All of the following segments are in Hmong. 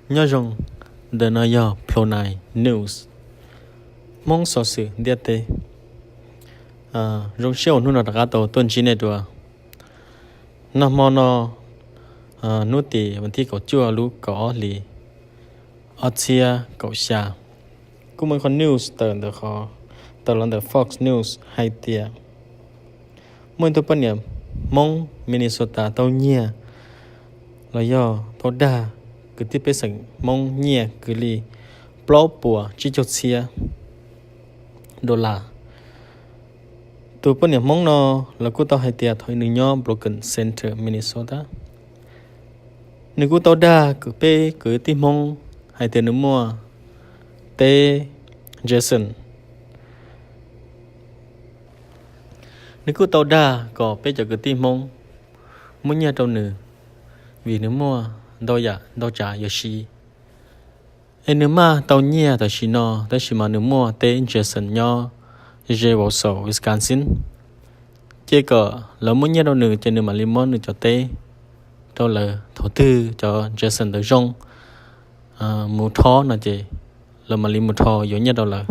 Nyob zoo, ntawm no yog Pro Nine News, Hmoob xov xwm ntiaj teb. Zoo siab uas hnub no rov qab tau tuaj ntsib nej dua. Nag hmo no, hnub tim vas thib kaum cuaj lub kaum ob hlis ob txhiab kaum xya, kuj muaj ib qho news tawm ntawm qhov, tawm los ntawm Fox News hais tias muaj ib tug poj niam Hmoob Minnesota tau nyiag los yog tau dag kwv tij pej xeem Hmoob nyiaj kwv yees li plaub puas tsib caug txhiab dollar. Tus poj niam Hmoob no, lawv kuj tau hais tias thaum nws nyob Brooklyn Center, Minnesota, nws kuj tau dag peb kwv tij Hmoob hais tias nws muaj teb ginseng. Nws kuj tau dag kom peb cov kwv tij Hmoob muab nyiaj rau nws, vim nws muaj ntau yam ntau tsav yuav siv. Es nws maj tau nyiaj tam sim no, tab sis mas nws muaj teb ginseng nyob ze Wausau, Wisconsin. Ces kom lawv muab nyiaj rau nws, ces nws mam li muab nws cov teb rau lawv. Thaum twg cov ginseng ntawd zoo mus rho no ces lawv mam li mus rho yuav nyiaj rau lawv.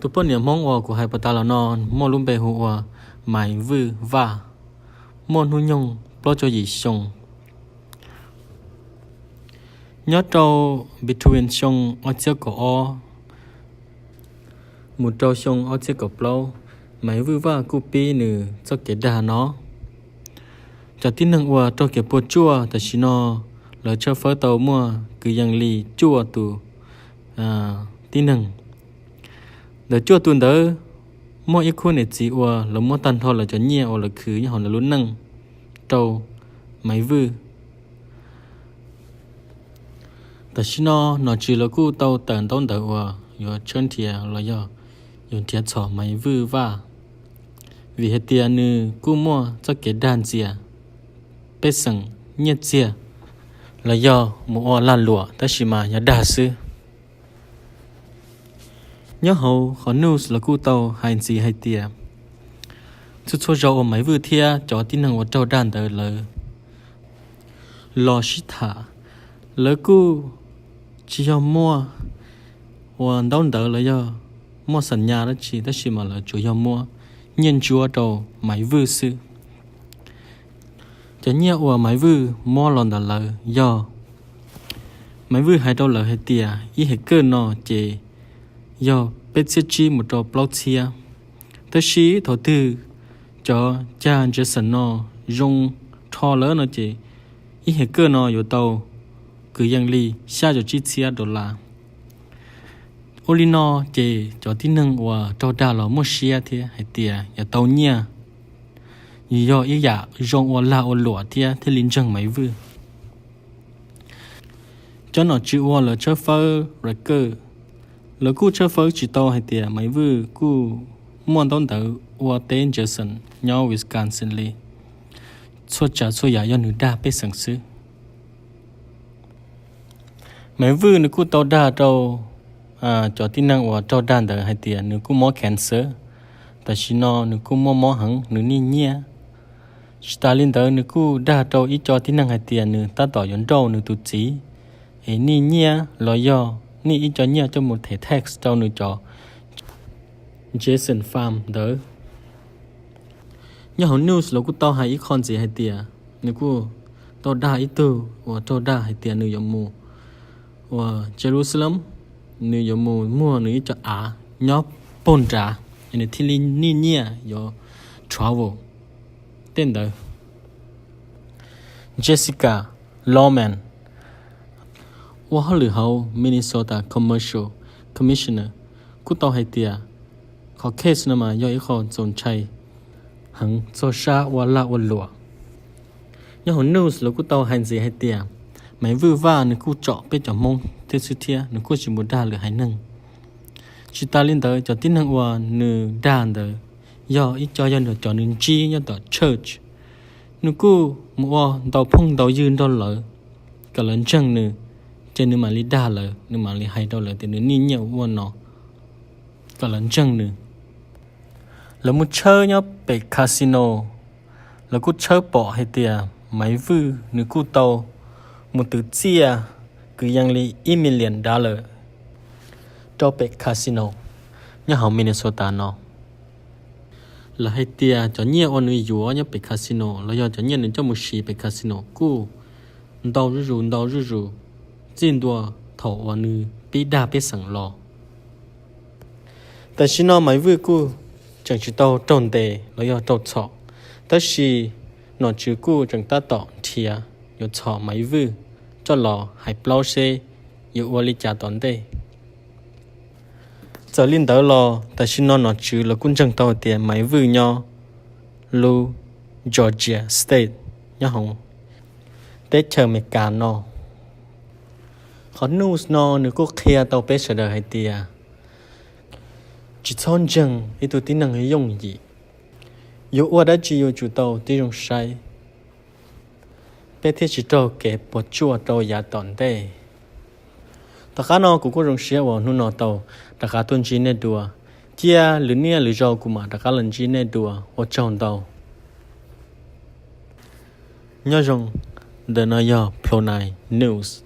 Tus poj niam Hmoob uas kuv hais puag ta los no muaj lub npe hu ua Maiv Vwj Vaj, muaj hnub nyoog plaub caug yim xyoo. Nyob rau between xyoo ob txhiab kaum ob mus rau xyoo ob txhiab kaum plaub, Maiv Vwj Vaj kuj pib nws txoj kev dag no. Cov tib neeg uas raug kev puas tsuaj tam sim no, lawv tshawb fawb tau muaj kwv yees li cuaj tus tib neeg. Ntawm cuaj tus ntawd, muaj ib khub niam txiv uas lawv muab tag nrho lawv cov nyiaj uas lawv khwv nyob hauv lawv lub neej rau Maiv Vwj. Tam sim no nom tswv lawv kuj tau tawm ntaub ntawv uas yuav tshawb nrhiav los yog yuav nrhiav txhom Maiv Vwj Vaj, vim hais tias nws kuj muaj txoj kev dag ntxias pej xeem nyiaj txiag los yog mus ua lag luam, tab sis mas yog dag xwb. Nyob hauv qhov news lawv kuj tau hais ntxiv hais tias txhua txhua zaus uas Maiv Vwj thiab cov tib neeg uas raug dag ntawd lawv los sib tham, lawv kuj tsis yog muaj ua ntaub ntawv los yog muaj xam nyas dab tsi, tab sis mas lawv tsuas yog muab nyiaj ntsuab rau Maiv Vwj xwb. Cov nyiaj uas Maiv Vwj muab los ntawm lawv yog, Maiv Vwj hais rau lawv hais tias ib hais kaj no ces yog peb txhiab tsib mus rau plaub txhiab. Tab sis thaum twg cov cag Jason no zoo rho lawm no ces ib hais kaj no yuav tau kwv yees li xya caum tsib txhiab dollar. Ua li no ces cov tib neeg uas raug dag los muaj siab thiab hais tias yuav tau nyiaj, yog ib yam zoo ua lag ua luam thiab thiaj li ntseeg Maiv Vwj. Cov nom tswv uas lawv tshawb fawb record, lawv kuj tshawb fawb tsis tau hais tias Maiv Vwj kuj muaj ntaub ntawv ua teb Jason nyob Wisconsin li. Txhua tsav txhua yam yog nws dag pej xeem xwb. Maiv Vwj nws kuj tau dag rau cov tib neeg uas raug dag ntawd hais tias nws kuj mob cancer, tam sim no nws kuj muaj mob heev, nws nij nyiaj. Tsis tas li ntawd nws kuj dag rau ib co tib neeg hais tias nws tab tom yuav nrauj nws tus txiv es nij nyiaj los yog nij ib co nyiaj coj mus them tax rau nws cov Jason farm ntawd. Nyob hauv news los kuj tau hais ib qho ntxiv hais tias nws kuj tau dag ib tug uas raug dag hais tias nws yuav mus uas Jerusalem, nws yuav mus muag nws ib co av nyob pag nrad, nws thiaj li nij nyiaj yuav travel tej ntawd. Jessica Lohman ua hauj lwm hauv Minnesota Commerce Commissioner kuj tau hais tias qhov case no mas yog ib qho txaus ntshai heev txog sab ua lag ua luam. Nyob hauv news los kuj tau hais ntxiv hais tias Maiv Vwj Vaj nws kuj tsom peb cov Hmoob thiab xwb thiab nws kuj tsis mus dag lwm haiv neeg. Tsis tas li ntawd cov tib neeg uas nws dag ntawd yog ib co yog nws cov nws ntsib nyob tom church. Nws kuj mus ua ntaus phooj ntaus ywg nrog lawv kom lawv ntseeg nws, ces nws mam li dag lawv, nws mam li hais rau lawv tias nws nij nyiaj ua no kom lawv ntseeg nws. Lawv mus tshawb nyob pem casino, lawv kuj tshawb pom hais tias Maiv Vwj nws kuj tau mus twv txiaj kwv yees li ib million dollar rau pem casino nyob hauv Minnesota no. Lawv hais tias cov nyiaj uas nws yuav nyob pem casino los yog cov nyiaj nws coj mus siv pem casino kuj ntau zuj zus ntau zuj zus txij ntua thaum uas nws pib dag pej xeem los. Tam sim no Maiv Vwj kuj tseem tsis tau raug ntes los yog raug txhom, tab sis nom tswv kuj tseem tab tom nrhiav yuav txhom Maiv Vwj coj los hais plaub seb yuav ua li cas tom ntej. Txawm li ntawd los tam sim no nom tswv los kuj ntseeg tau hais tias Maiv Vwj nyob lub Georgia State nyob hauv teb chaws Amelikas no. Qhov news no nws kuj qhia tau peb sawv daws hais tias tsis txhob ntseeg ib tug tib neeg yooj yim. Yuav ua dab tsi yuav tsum tau tib zoo saib, peb thiaj tsis raug kev puas tsuaj rau yav tom ntej. Tom qab no kuv kuj zoo siab uas hnub no tau rov qab tuaj ntsib nej dua. Cia lwm niaj lwm zaus kuv mam rov qab los ntsib nej dua. Ua tsaug ntau. Nyob zoo, ntawm no yog Pro Nine News.